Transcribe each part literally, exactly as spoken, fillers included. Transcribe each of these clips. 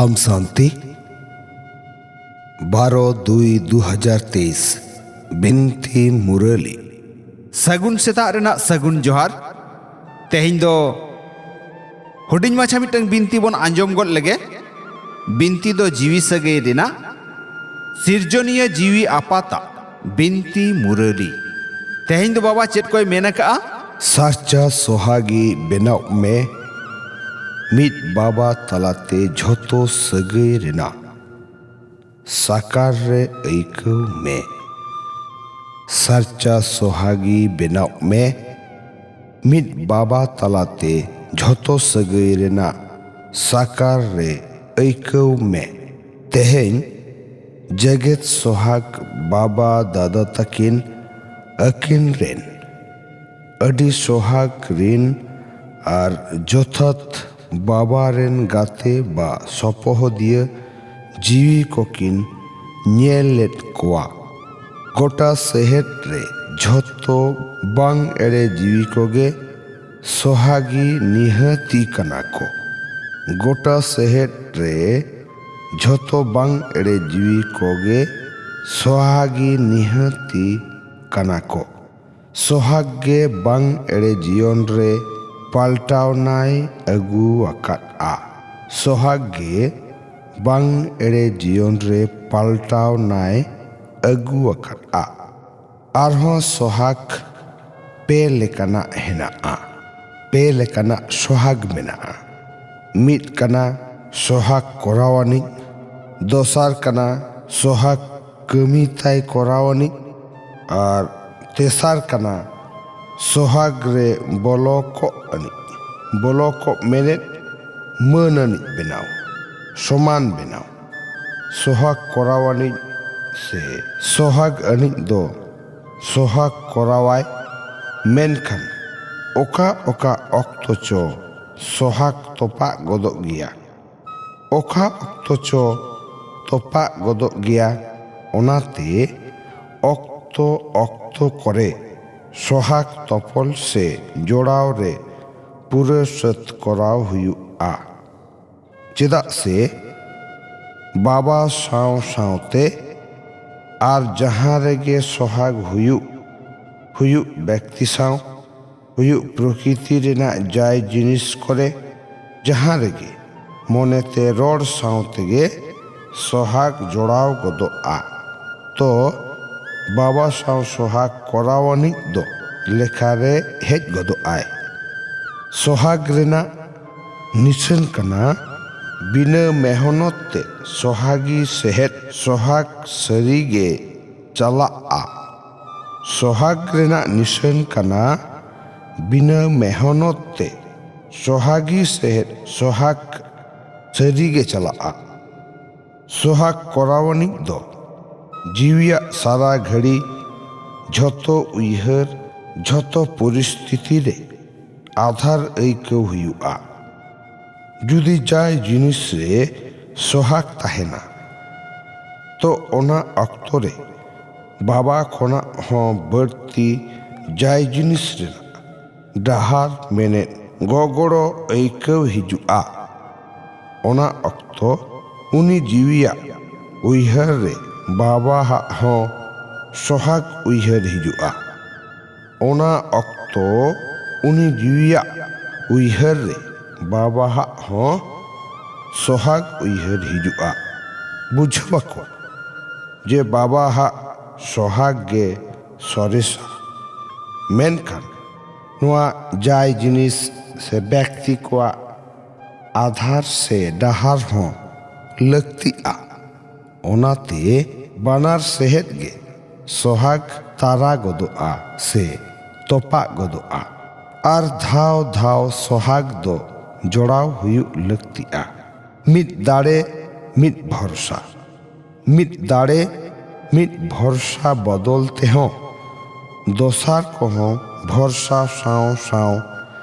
ᱟᱢ ᱥᱟᱱᱛᱤ, ᱵᱟᱨᱚ ᱫᱩᱭ ᱫᱩ ᱦᱟᱡᱟᱨ ᱛᱮᱭᱤᱥ, ᱵᱤᱱᱛᱤ ᱢᱩᱨᱟᱹᱞᱤ᱾ ᱥᱟᱹᱜᱩᱱ ᱥᱮᱛᱟᱜ ᱨᱮᱱᱟᱜ ᱥᱟᱹᱜᱩᱱ ᱡᱚᱦᱟᱨ᱾ ᱛᱮᱦᱮᱧ ᱫᱚ ᱦᱩᱰᱤᱧ ᱢᱟᱪᱷᱟ ᱢᱤᱫᱴᱟᱝ ᱵᱤᱱᱛᱤ ᱵᱚᱱ ᱟᱸᱡᱚᱢ ᱜᱚᱫ ᱞᱮᱜᱮ᱾ ᱵᱤᱱᱛᱤ ᱫᱚ ᱡᱤᱣᱤ ᱥᱟᱹᱜᱟᱹᱭ ᱨᱮᱱᱟᱜ, ᱥᱤᱨᱡᱚᱱᱤᱭᱟᱹ ᱡᱤᱣᱤ ᱟᱯᱟᱛᱟᱜ ᱵᱤᱱᱛᱤ ᱢᱩᱨᱟᱹᱞᱤ᱾ ᱛᱮᱦᱮᱧ ᱫᱚ ᱵᱟᱵᱟ ᱪᱮᱫ ᱠᱚᱭ ᱢᱮᱱ ᱟᱠᱟᱜᱼᱟ? ᱥᱟᱨᱪᱟ ᱥᱚᱦᱟᱜᱤ ᱵᱮᱱᱟᱣ ᱢᱮ, ᱢᱤᱫ ᱵᱟᱵᱟ ᱛᱟᱞᱟᱛᱮ ᱡᱷᱚᱛᱚ ᱥᱟᱹᱜᱟᱹᱭ ᱨᱮᱱᱟᱜ ᱥᱟᱠᱟᱨ ᱨᱮ ᱟᱹᱭᱠᱟᱹᱣ ᱢᱮ᱾ ᱥᱟᱨᱪᱟ ᱥᱚᱦᱟᱜᱤ ᱵᱮᱱᱟᱣ ᱢᱮ, ᱢᱤᱫ ᱵᱟᱵᱟ ᱛᱟᱞᱟᱛᱮ ᱡᱷᱚᱛᱚ ᱥᱟᱹᱜᱟᱹᱭ ᱨᱮᱱᱟᱜ ᱥᱟᱠᱟᱨ ᱨᱮ ᱟᱹᱭᱠᱟᱹᱣ ᱢᱮ᱾ ᱛᱮᱦᱮᱧ ᱡᱮᱜᱮᱛ ᱥᱚᱦᱟᱜᱽ ᱵᱟᱵᱟ ᱫᱟᱫᱟ ᱛᱟᱹᱠᱤᱱ, ᱟᱹᱠᱤᱱ ᱨᱮᱱ ᱟᱹᱰᱤ ᱥᱚᱦᱟᱜᱽ ᱨᱤᱱ ᱟᱨ ᱡᱚᱛᱷᱟᱛ ᱵᱟᱵᱟ ᱨᱮᱱ ᱜᱟᱛᱮ ᱵᱟ ᱥᱚᱯᱚᱦᱚᱫᱤᱭᱟᱹ ᱡᱤᱣᱤ ᱠᱚᱠᱤᱱ ᱧᱮᱞ ᱞᱮᱫ ᱠᱚᱣᱟ᱾ ᱜᱚᱴᱟ ᱥᱮᱦᱮᱫ ᱨᱮ ᱡᱷᱚᱛᱚ ᱵᱟᱝ ᱮᱲᱮ ᱡᱤᱣᱤ ᱠᱚᱜᱮ ᱥᱚᱦᱟᱜᱤ ᱱᱤᱦᱟᱹᱛᱤ ᱠᱟᱱᱟ ᱠᱚ᱾ ᱜᱚᱴᱟ ᱥᱮᱦᱮᱫ ᱨᱮ ᱡᱷᱚᱛᱚ ᱵᱟᱝ ᱮᱲᱮ ᱡᱤᱣᱤ ᱠᱚᱜᱮ ᱥᱚᱦᱟᱜᱤ ᱱᱤᱦᱟᱹᱛᱤ ᱠᱟᱱᱟ ᱠᱚ᱾ ᱥᱚᱦᱟᱜᱽ ᱜᱮ ᱵᱟᱝ ᱮᱲᱮ ᱡᱤᱭᱚᱱ ᱨᱮ ᱯᱟᱞᱴᱟᱣᱱᱟᱭ ᱟᱹᱜᱩ ᱟᱠᱟᱫᱼᱟ᱾ ᱥᱚᱦᱟᱜᱽ ᱜᱮ ᱵᱟᱝ ᱮᱲᱮ ᱡᱤᱭᱚᱱ ᱨᱮ ᱯᱟᱞᱴᱟᱣᱱᱟᱭ ᱟᱹᱜᱩ ᱟᱠᱟᱫᱼᱟ᱾ ᱟᱨᱦᱚᱸ ᱥᱚᱦᱟᱜᱽ ᱯᱮ ᱞᱮᱠᱟᱱᱟᱜ ᱦᱮᱱᱟᱜᱼᱟ᱾ ᱯᱮ ᱞᱮᱠᱟᱱᱟᱜ ᱥᱚᱦᱟᱜᱽ ᱢᱮᱱᱟᱜᱼᱟ᱾ ᱢᱤᱫ ᱠᱟᱱᱟ ᱥᱚᱦᱟᱜᱽ ᱠᱚᱨᱟᱣ ᱟᱹᱱᱤᱡ, ᱫᱚᱥᱟᱨ ᱠᱟᱱᱟ ᱥᱚᱦᱟᱜᱽ ᱠᱟᱹᱢᱤ ᱛᱟᱭ ᱠᱚᱨᱟᱣ ᱟᱹᱱᱤᱡ, ᱟᱨ ᱛᱮᱥᱟᱨ ᱠᱟᱱᱟ ᱥᱚᱦᱟᱜᱽ ᱨᱮ ᱵᱚᱞᱚ ᱠᱚᱜ ᱟᱹᱱᱤᱡ᱾ ᱵᱚᱞᱚ ᱠᱚᱜ ᱢᱮᱱᱮᱫ ᱢᱟᱹᱱ ᱟᱹᱱᱤᱡ ᱵᱮᱱᱟᱣ, ᱥᱚᱢᱟᱱ ᱵᱮᱱᱟᱣ᱾ ᱥᱚᱦᱟᱜᱽ ᱠᱚᱨᱟᱣ ᱟᱹᱱᱤᱡ ᱥᱮ ᱥᱚᱦᱟᱜᱽ ᱟᱹᱱᱤᱡ ᱫᱚ ᱥᱚᱦᱟᱜᱽ ᱠᱚᱨᱟᱣᱟᱭ, ᱢᱮᱱᱠᱷᱟᱱ ᱚᱠᱟ ᱚᱠᱟ ᱚᱠᱛᱚ ᱪᱚ ᱥᱚᱦᱟᱜᱽ ᱛᱚᱯᱟᱜ ᱜᱚᱫᱚᱜ ᱜᱮᱭᱟ᱾ ᱚᱠᱟ ᱚᱠᱛᱚ ᱪᱚ ᱛᱚᱯᱟᱜ ᱜᱚᱫᱚᱜ ᱜᱮᱭᱟ᱾ ᱚᱱᱟᱛᱮ ᱚᱠᱛᱚ ᱚᱠᱛᱚ ᱠᱚᱨᱮ ᱥᱚᱦᱟᱜᱽ ᱛᱚᱯᱚᱞ ᱥᱮ ᱡᱚᱲᱟᱣ ᱨᱮ ᱯᱩᱨᱟᱹ ᱥᱟᱹᱛ ᱠᱚᱨᱟᱣ ᱦᱩᱭᱩᱜᱼᱟ᱾ ᱪᱮᱫᱟᱜ ᱥᱮ ᱵᱟᱵᱟ ᱥᱟᱶ ᱥᱟᱶᱛᱮ ᱟᱨ ᱡᱟᱦᱟᱸ ᱨᱮᱜᱮ ᱥᱚᱦᱟᱜᱽ ᱦᱩᱭᱩᱜ, ᱦᱩᱭᱩᱜ ᱵᱮᱠᱛᱤ ᱥᱟᱶ, ᱦᱩᱭᱩᱜ ᱯᱨᱚᱠᱨᱤᱛᱤ ᱨᱮᱱᱟᱜ ᱡᱟᱭ ᱡᱤᱱᱤᱥ ᱠᱚᱨᱮ, ᱡᱟᱦᱟᱸ ᱨᱮᱜᱮ ᱢᱚᱱᱮᱛᱮ ᱨᱚᱲ ᱥᱟᱶ ᱛᱮᱜᱮ ᱥᱚᱦᱟᱜᱽ ᱡᱚᱲᱟᱣ ᱜᱚᱫᱚᱜᱼᱟ, ᱛᱚ ᱵᱟᱵᱟ ᱥᱟᱶ ᱥᱚᱦᱟᱜᱽ ᱠᱚᱨᱟᱣ ᱟᱹᱱᱤᱡ ᱫᱚ ᱞᱮᱠᱷᱟ ᱨᱮ ᱦᱮᱡ ᱜᱚᱫᱚᱜ ᱟᱭ᱾ ᱥᱚᱦᱟᱜᱽ ᱨᱮᱱᱟᱜ ᱱᱤᱥᱟᱹᱱ ᱠᱟᱱᱟ ᱵᱤᱱᱟᱹ ᱢᱮᱦᱱᱚᱛ ᱛᱮ ᱥᱚᱦᱟᱜᱤ ᱥᱮᱦᱮᱫ ᱥᱚᱦᱟᱜᱽ ᱥᱟᱹᱨᱤ ᱜᱮ ᱪᱟᱞᱟᱜᱼᱟ᱾ ᱥᱚᱦᱟᱜᱽ ᱨᱮᱱᱟᱜ ᱱᱤᱥᱟᱹᱱ ᱠᱟᱱᱟ ᱵᱤᱱᱟᱹ ᱢᱮᱦᱱᱚᱛ ᱛᱮ ᱥᱚᱦᱟᱜᱤ ᱥᱮᱦᱮᱫ ᱥᱚᱦᱟᱜᱽ ᱥᱟᱹᱨᱤ ᱜᱮ ᱪᱟᱞᱟᱜᱼᱟ᱾ ᱥᱚᱦᱟᱜᱽ ᱠᱚᱨᱟᱣ ᱟᱹᱱᱤᱡ ᱫᱚ ᱡᱤᱣᱤᱭᱟᱜ ᱥᱟᱨᱟ ᱜᱷᱟᱹᱲᱤ, ᱡᱷᱚᱛᱚ ᱩᱭᱦᱟᱹᱨ, ᱡᱷᱚᱛᱚ ᱯᱚᱨᱤᱥᱛᱷᱤᱛᱤ ᱨᱮ ᱟᱫᱷᱟᱨ ᱟᱹᱭᱠᱟᱹᱣ ᱦᱩᱭᱩᱜᱼᱟ᱾ ᱡᱩᱫᱤ ᱡᱟᱭ ᱡᱤᱱᱤᱥ ᱨᱮ ᱥᱚᱦᱟᱜᱽ ᱛᱟᱦᱮᱱᱟ, ᱛᱚ ᱚᱱᱟ ᱚᱠᱛᱚ ᱨᱮ ᱵᱟᱵᱟ ᱠᱷᱚᱱᱟᱜ ᱦᱚᱸ ᱵᱟᱹᱲᱛᱤ ᱡᱟᱭ ᱡᱤᱱᱤᱥ ᱨᱮᱱᱟᱜ ᱰᱟᱦᱟᱨ, ᱢᱮᱱᱮᱫ ᱜᱚᱜᱚᱲᱚ ᱟᱹᱭᱠᱟᱹᱣ ᱦᱤᱡᱩᱜᱼᱟ᱾ ᱚᱱᱟ ᱚᱠᱛᱚ ᱩᱱᱤ ᱡᱤᱣᱤᱭᱟᱜ ᱩᱭᱦᱟᱹᱨ ᱨᱮ ᱵᱟᱵᱟᱦᱟᱜ ᱦᱚᱸ ᱥᱚᱦᱟᱜᱽ ᱩᱭᱦᱟᱹᱨ ᱦᱤᱡᱩᱜᱼᱟ᱾ ᱚᱱᱟ ᱚᱠᱛᱚ ᱩᱱᱤ ᱡᱤᱣᱤᱭᱟᱜ ᱩᱭᱦᱟᱹᱨ ᱨᱮ ᱵᱟᱵᱟᱦᱟᱜ ᱦᱚᱸ ᱥᱚᱦᱟᱜᱽ ᱩᱭᱦᱟᱹᱨ ᱦᱤᱡᱩᱜᱼᱟ᱾ ᱵᱩᱡᱷᱟᱹᱣ ᱟᱠᱚ ᱡᱮ ᱵᱟᱵᱟᱦᱟᱜ ᱥᱚᱦᱟᱜᱽ ᱜᱮ ᱥᱚᱨᱮᱥᱟ᱾ ᱢᱮᱱᱠᱷᱟᱱ ᱱᱚᱣᱟ ᱡᱟᱭ ᱡᱤᱱᱤᱥ ᱥᱮ ᱵᱮᱠᱛᱤ ᱠᱚᱣᱟᱜ ᱟᱫᱷᱟᱨ ᱥᱮ ᱰᱟᱦᱟᱨ ᱦᱚᱸ ᱞᱟᱹᱠᱛᱤᱜᱼᱟ᱾ ᱚᱱᱟᱛᱮ ᱵᱟᱱᱟᱨ ᱥᱮᱦᱮᱫ ᱜᱮ ᱥᱚᱦᱟᱜᱽ ᱛᱟᱨᱟ ᱜᱚᱫᱚᱜᱼᱟ ᱥᱮ ᱛᱚᱯᱟᱜ ᱜᱚᱫᱚᱜᱼᱟ᱾ ᱟᱨ ᱫᱷᱟᱣ ᱫᱷᱟᱣ ᱥᱚᱦᱟᱜᱽ ᱫᱚ ᱡᱚᱲᱟᱣ ᱦᱩᱭᱩᱜ ᱞᱟᱹᱠᱛᱤᱜᱼᱟ᱾ ᱢᱤᱫ ᱫᱟᱲᱮ, ᱢᱤᱫ ᱵᱷᱚᱨᱥᱟ᱾ ᱢᱤᱫ ᱫᱟᱲᱮ, ᱢᱤᱫ ᱵᱷᱚᱨᱥᱟ ᱵᱚᱫᱚᱞ ᱛᱮᱦᱚᱸ ᱫᱚᱥᱟᱨ ᱠᱚᱦᱚᱸ ᱵᱷᱚᱨᱥᱟ ᱥᱟᱶ ᱥᱟᱶ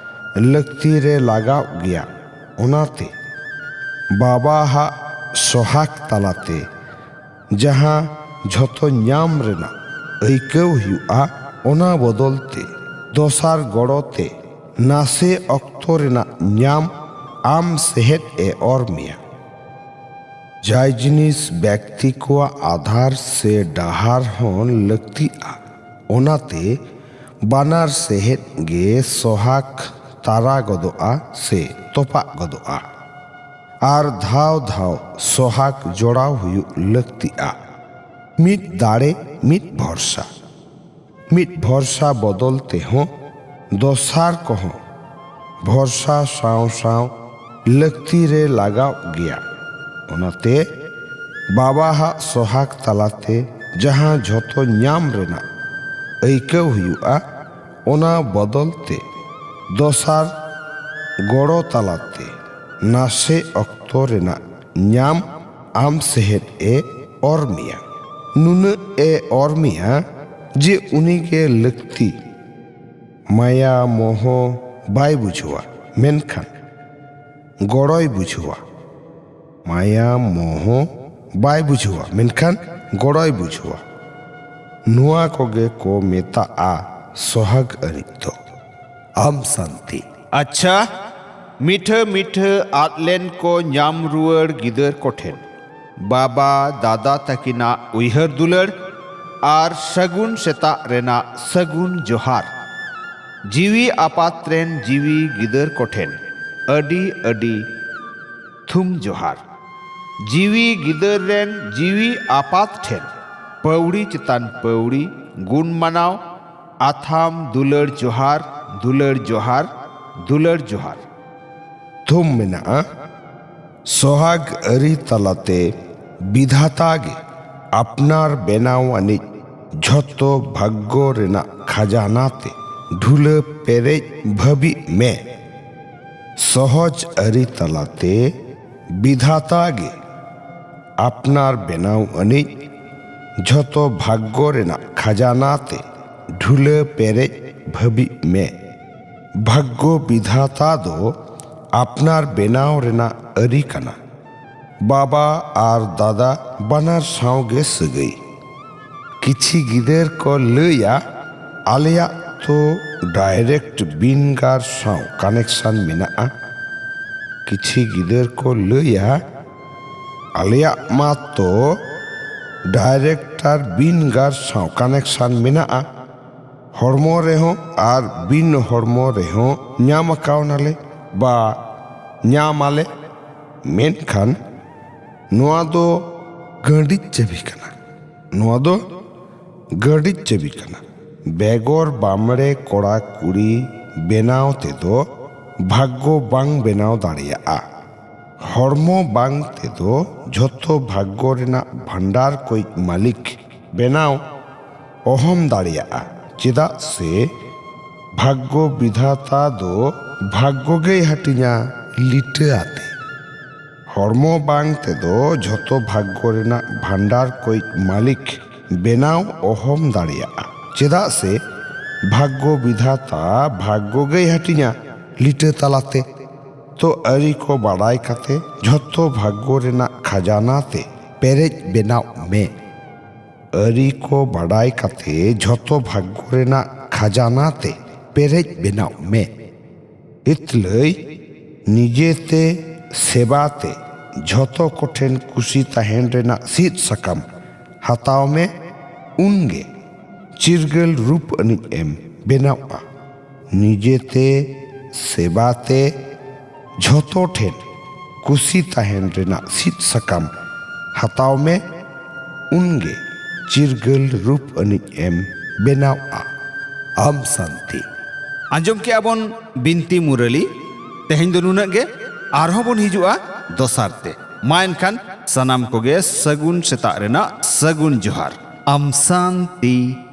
ᱞᱟᱹᱠᱛᱤ ᱨᱮ ᱞᱟᱜᱟᱣᱜ ᱜᱮᱭᱟ᱾ ᱚᱱᱟᱛᱮ ᱵᱟᱵᱟᱦᱟᱜ ᱥᱚᱦᱟᱜᱽ ᱛᱟᱞᱟᱛᱮ ᱡᱟᱦᱟᱸ ᱡᱷᱚᱛᱚ ᱧᱟᱢ ᱨᱮᱱᱟᱜ ᱟᱹᱭᱠᱟᱹᱣ ᱦᱩᱭᱩᱜᱼᱟ, ᱚᱱᱟ ᱵᱚᱫᱚᱞ ᱛᱮ ᱫᱚᱥᱟᱨ ᱜᱚᱲᱚ ᱛᱮ ᱱᱟᱥᱮ ᱚᱠᱛᱚ ᱨᱮᱱᱟᱜ ᱧᱟᱢ ᱟᱢ ᱥᱮᱦᱮᱫ ᱮ ᱚᱨ ᱢᱮᱭᱟ᱾ ᱡᱟᱭ ᱡᱤᱱᱤᱥ ᱵᱮᱠᱛᱤ ᱠᱚᱣᱟᱜ ᱟᱫᱷᱟᱨ ᱥᱮ ᱰᱟᱦᱟᱨ ᱦᱚᱸ ᱞᱟᱹᱠᱛᱤᱜᱼᱟ᱾ ᱚᱱᱟᱛᱮ ᱵᱟᱱᱟᱨ ᱥᱮᱦᱮᱫ ᱜᱮ ᱥᱚᱦᱟᱜ ᱛᱟᱨᱟ ᱜᱚᱫᱚᱜᱼᱟ ᱥᱮ ᱛᱚᱯᱟᱜ ᱜᱚᱫᱚᱜᱼᱟ᱾ ᱟᱨ ᱫᱷᱟᱣ ᱫᱷᱟᱣ ᱥᱚᱦᱟᱜ ᱡᱚᱲᱟᱣ ᱦᱩᱭᱩᱜ ᱞᱟᱹᱠᱛᱤᱜᱼᱟ᱾ ᱢᱤᱫ ᱫᱟᱲᱮ, ᱢᱤᱫ ᱵᱷᱚᱨᱥᱟ᱾ ᱢᱤᱫ ᱵᱷᱚᱨᱥᱟ ᱵᱚᱫᱚᱞ ᱛᱮᱦᱚᱸ ᱫᱚᱥᱟᱨ ᱠᱚᱦᱚᱸ ᱵᱷᱚᱨᱥᱟ ᱥᱟᱶ ᱥᱟᱶ ᱞᱟᱹᱠᱛᱤ ᱨᱮ ᱞᱟᱜᱟᱣ ᱜᱮᱭᱟ᱾ ᱚᱱᱟᱛᱮ ᱵᱟᱵᱟᱦᱟᱜ ᱥᱚᱦᱟᱜ ᱛᱟᱞᱟᱛᱮ ᱡᱟᱦᱟᱸ ᱡᱷᱚᱛᱚ ᱧᱟᱢ ᱨᱮᱱᱟᱜ ᱟᱹᱭᱠᱟᱹᱣ ᱦᱩᱭᱩᱜᱼᱟ, ᱚᱱᱟ ᱵᱚᱫᱚᱞ ᱛᱮ ᱫᱚᱥᱟᱨ ᱜᱚᱲᱚ ᱛᱟᱞᱟᱛᱮ ᱱᱟᱥᱮ ᱚᱠᱛᱚ ᱨᱮᱱᱟᱜ ᱧᱟᱢ ᱟᱢ ᱥᱮᱦᱮᱫ ᱮ ᱚᱨ ᱢᱮᱭᱟ᱾ ᱱᱩᱱᱟᱹᱜ ᱮ ᱚᱨ ᱢᱮᱭᱟ ᱡᱮ ᱩᱱᱤᱜᱮ ᱞᱟᱹᱠᱛᱤ᱾ ᱢᱟᱭᱟ ᱢᱚᱦᱚ ᱵᱟᱭ ᱵᱩᱡᱷᱟᱹᱣᱟ, ᱢᱮᱱᱠᱷᱟᱱ ᱜᱚᱲᱚᱭ ᱵᱩᱡᱷᱟᱹᱣᱟ᱾ ᱢᱟᱭᱟ ᱢᱚᱦᱚ ᱵᱟᱭ ᱵᱩᱡᱷᱟᱹᱣᱟ, ᱢᱮᱱᱠᱷᱟᱱ ᱜᱚᱲᱚᱭ ᱵᱩᱡᱷᱟᱹᱣᱟ᱾ ᱱᱚᱣᱟ ᱠᱚᱜᱮ ᱠᱚ ᱢᱮᱛᱟᱜᱼᱟ ᱥᱚᱦᱟᱜ ᱟᱹᱱᱤᱡ ᱫᱚ᱾ ᱟᱢ ᱥᱟᱱᱛᱤ᱾ ᱟᱪᱪᱷᱟ, ᱢᱤᱴᱷᱟᱹ ᱢᱤᱴᱷᱟᱹ ᱟᱫ ᱞᱮᱱ ᱠᱚ ᱧᱟᱢ ᱨᱩᱣᱟᱹᱲ ᱜᱤᱫᱟᱹᱨ ᱠᱚᱴᱷᱮᱱ ᱵᱟᱵᱟ ᱫᱟᱫᱟ ᱛᱟᱹᱠᱤᱱᱟᱜ ᱩᱭᱦᱟᱹᱨ ᱫᱩᱞᱟᱹᱲ ᱟᱨ ᱥᱟᱹᱜᱩᱱ ᱥᱮᱛᱟᱜ ᱨᱮᱱᱟᱜ ᱥᱟᱹᱜᱩᱱ ᱡᱚᱦᱟᱨ᱾ ᱡᱤᱣᱤ ᱟᱯᱟᱛ ᱨᱮᱱ ᱡᱤᱣᱤ ᱜᱤᱫᱟᱹᱨ ᱠᱚᱴᱷᱮᱱ ᱟᱹᱰᱤ ᱟᱹᱰᱤ ᱛᱷᱩᱢ ᱡᱚᱦᱟᱨ᱾ ᱡᱤᱣᱤ ᱜᱤᱫᱟᱹᱨ ᱨᱮᱱ ᱡᱤᱣᱤ ᱟᱯᱟᱛ ᱴᱷᱮᱱ ᱯᱟᱹᱣᱲᱤ ᱪᱮᱛᱟᱱ ᱯᱟᱹᱣᱲᱤ ᱜᱩᱱ ᱢᱟᱱᱟᱣ, ᱟᱛᱷᱟᱢ ᱫᱩᱞᱟᱹᱲ ᱡᱚᱦᱟᱨ, ᱫᱩᱞᱟᱹᱲ ᱡᱚᱦᱟᱨ, ᱫᱩᱞᱟᱹᱲ ᱡᱚᱦᱟᱨ᱾ ᱛᱷᱩᱢ ᱢᱮᱱᱟᱜᱼᱟ, ᱥᱚᱦᱟᱜ ᱟᱹᱨᱤ ᱛᱟᱞᱟᱛᱮ ᱵᱤᱫᱷᱟᱛᱟ ᱜᱮ ᱟᱯᱱᱟᱨ ᱵᱮᱱᱟᱣ ᱟᱹᱱᱤᱡ ᱡᱷᱚᱛᱚ ᱵᱷᱟᱜᱽᱜᱚ ᱨᱮᱱᱟᱜ ᱠᱷᱟᱡᱟᱱᱟ ᱛᱮ ᱰᱷᱩᱞᱟᱹ ᱯᱮᱨᱮᱡ ᱵᱷᱟᱹᱵᱤᱜ ᱢᱮ᱾ ᱥᱚᱦᱚᱡ ᱟᱹᱨᱤ ᱛᱟᱞᱟᱛᱮ ᱵᱤᱫᱷᱟᱛᱟ ᱜᱮ ᱟᱯᱱᱟᱨ ᱵᱮᱱᱟᱣ ᱟᱹᱱᱤᱡ ᱡᱷᱚᱛᱚ ᱵᱷᱟᱜᱽᱜᱚ ᱨᱮᱱᱟᱜ ᱠᱷᱟᱡᱟᱱᱟ ᱛᱮ ᱰᱷᱩᱞᱟᱹ ᱯᱮᱨᱮᱡ ᱵᱷᱟᱹᱵᱤᱜ ᱢᱮ᱾ ᱵᱷᱟᱜᱽᱜᱚ ᱵᱤᱫᱷᱟᱛᱟ ᱫᱚ ᱟᱯᱱᱟᱨ ᱵᱮᱱᱟᱣ ᱨᱮᱱᱟᱜ ᱟᱹᱨᱤ ᱠᱟᱱᱟ᱾ ᱵᱟᱵᱟ ᱟᱨ ᱫᱟᱫᱟ ᱵᱟᱱᱟᱨ ᱥᱟᱶ ᱜᱮ ᱥᱟᱹᱜᱟᱹᱭ᱾ ᱠᱤᱪᱷᱤ ᱜᱤᱫᱟᱹᱨ ᱠᱚ ᱞᱟᱹᱭᱟ, "ᱟᱞᱮᱭᱟᱜ ᱛᱚ ᱰᱟᱭᱨᱮᱠᱴ ᱵᱤᱱᱜᱟᱨ ᱥᱟᱶ ᱠᱟᱱᱮᱠᱥᱚᱱ ᱢᱮᱱᱟᱜᱼᱟ᱾" ᱠᱤᱪᱷᱤ ᱜᱤᱫᱟᱹᱨ ᱠᱚ ᱞᱟᱹᱭᱟ, ᱟᱞᱮᱭᱟᱜ ᱢᱟᱛᱚ ᱰᱟᱭᱨᱮᱠᱴ ᱟᱨ ᱵᱤᱱ ᱜᱟᱨ ᱥᱟᱶ ᱠᱟᱱᱮᱠᱥᱚᱱ ᱢᱮᱱᱟᱜᱼᱟ᱾ ᱦᱚᱲᱢᱚ ᱨᱮᱦᱚᱸ ᱟᱨ ᱵᱤᱱ ᱦᱚᱲᱢᱚ ᱨᱮᱦᱚᱸ ᱧᱟᱢ ᱟᱠᱟᱣᱱᱟᱞᱮ ᱵᱟ ᱧᱟᱢ ᱟᱞᱮ᱾ ᱢᱮᱱᱠᱷᱟᱱ ᱱᱚᱣᱟ ᱫᱚ ᱜᱟᱹᱰᱤᱡ ᱪᱟᱹᱵᱤ ᱠᱟᱱᱟ᱾ ᱱᱚᱣᱟ ᱫᱚ ᱜᱟᱹᱰᱤᱡ ᱪᱟᱹᱵᱤ ᱠᱟᱱᱟ᱾ ᱵᱮᱜᱚᱨ ᱵᱟᱢᱲᱮ ᱠᱚᱲᱟ ᱠᱩᱲᱤ ᱵᱮᱱᱟᱣ ᱛᱮᱫᱚ ᱵᱷᱟᱜᱽᱜᱚ ᱵᱟᱝ ᱵᱮᱱᱟᱣ ᱫᱟᱲᱮᱭᱟᱜᱼᱟ᱾ ᱦᱚᱲᱢᱚ ᱵᱟᱝ ᱛᱮᱫᱚ ᱡᱷᱚᱛᱚ ᱵᱷᱟᱜᱽᱜᱚ ᱨᱮᱱᱟᱜ ᱵᱷᱟᱱᱰᱟᱨ ᱠᱚᱭᱤᱡ ᱢᱟᱹᱞᱤᱠ ᱵᱮᱱᱟᱣ ᱚᱦᱚᱢ ᱫᱟᱲᱮᱭᱟᱜᱼᱟ᱾ ᱪᱮᱫᱟᱜ ᱥᱮ ᱵᱷᱟᱜᱽᱜᱚ ᱵᱤᱫᱷᱟᱛᱟ ᱫᱚ ᱵᱷᱟᱜᱽᱜᱚ ᱜᱮᱭ ᱦᱟᱹᱴᱤᱧᱟ ᱞᱤᱴᱟᱹ ᱟᱛᱮ᱾ ᱦᱚᱲᱢᱚ ᱵᱟᱝ ᱛᱮᱫᱚ ᱡᱷᱚᱛᱚ ᱵᱷᱟᱜᱽᱜᱚ ᱨᱮᱱᱟᱜ ᱵᱷᱟᱱᱰᱟᱨ ᱠᱚᱭᱤᱡ ᱢᱟᱹᱞᱤᱠ ᱵᱮᱱᱟᱣ ᱚᱦᱚᱢ ᱫᱟᱲᱮᱭᱟᱜᱼᱟ᱾ ᱪᱮᱫᱟᱜ ᱥᱮ ᱵᱷᱟᱜᱽᱜᱚ ᱵᱤᱫᱷᱟᱛᱟ ᱵᱷᱟᱜᱽᱜᱚ ᱜᱮᱭ ᱦᱟᱹᱴᱤᱧᱟ ᱞᱤᱴᱟᱹ ᱛᱟᱞᱟᱛᱮ᱾ ᱛᱚ ᱟᱹᱨᱤ ᱠᱚ ᱵᱟᱰᱟᱭ ᱠᱟᱛᱮ ᱡᱷᱚᱛᱚ ᱵᱷᱟᱜᱽᱜᱚ ᱨᱮᱱᱟᱜ ᱠᱷᱟᱡᱟᱱᱟ ᱛᱮ ᱯᱮᱨᱮᱡ ᱵᱮᱱᱟᱣ ᱢᱮ᱾ ᱟᱹᱨᱤ ᱠᱚ ᱵᱟᱰᱟᱭ ᱠᱟᱛᱮ ᱡᱷᱚᱛᱚ ᱵᱷᱟᱜᱽᱜᱚ ᱨᱮᱱᱟᱜ ᱠᱷᱟᱡᱟᱱᱟ ᱛᱮ ᱯᱮᱨᱮᱡ ᱵᱮᱱᱟᱣ ᱢᱮ᱾ ᱤᱛᱞᱟᱹᱭ ᱱᱤᱡᱮᱛᱮ ᱥᱮᱵᱟ ᱛᱮ ᱡᱷᱚᱛᱚ ᱠᱚᱴᱷᱮᱱ ᱠᱩᱥᱤ ᱛᱟᱦᱮᱱ ᱨᱮᱱᱟᱜ ᱥᱤᱫ ᱥᱟᱠᱟᱢ ᱦᱟᱛᱟᱣ ᱢᱮ, ᱩᱱᱜᱮ ᱪᱤᱨᱜᱟᱹᱞ ᱨᱩᱯ ᱟᱹᱱᱤᱡ ᱮᱢ ᱵᱮᱱᱟᱣᱜᱼᱟ᱾ ᱱᱤᱡᱮᱛᱮ ᱥᱮᱵᱟ ᱛᱮ ᱡᱷᱚᱛᱚ ᱴᱷᱮᱱ ᱠᱩᱥᱤ ᱛᱟᱦᱮᱱ ᱨᱮᱱᱟᱜ ᱥᱤᱫ ᱥᱟᱠᱟᱢ ᱦᱟᱛᱟᱣ ᱢᱮ, ᱩᱱᱜᱮ ᱪᱤᱨᱜᱟᱹᱞ ᱨᱩᱯ ᱟᱹᱱᱤᱡ ᱮᱢ ᱵᱮᱱᱟᱣᱜᱼᱟ᱾ ᱟᱢ ᱥᱟᱱᱛᱤ᱾ ᱟᱸᱡᱚᱢ ᱠᱮᱜᱼᱟ ᱵᱚᱱ ᱵᱤᱱᱛᱤ ᱢᱩᱨᱟᱹᱞᱤ᱾ ᱛᱮᱦᱮᱧ ᱫᱚ ᱱᱩᱱᱟᱹᱜ ᱜᱮ, ᱟᱨᱦᱚᱸ ᱵᱚᱱ ᱦᱤᱡᱩᱜᱼᱟ ᱫᱚᱥᱟᱨ ᱛᱮ᱾ ᱢᱟ ᱮᱱᱠᱷᱟᱱ ᱥᱟᱱᱟᱢ ᱠᱚᱜᱮ ᱥᱟᱹᱜᱩᱱ ᱥᱮᱛᱟᱜ ᱨᱮᱱᱟᱜ ᱥᱟᱹᱜᱩᱱ ᱡᱚᱦᱟᱨ᱾ ᱟᱢ ᱥᱟᱱᱛᱤ᱾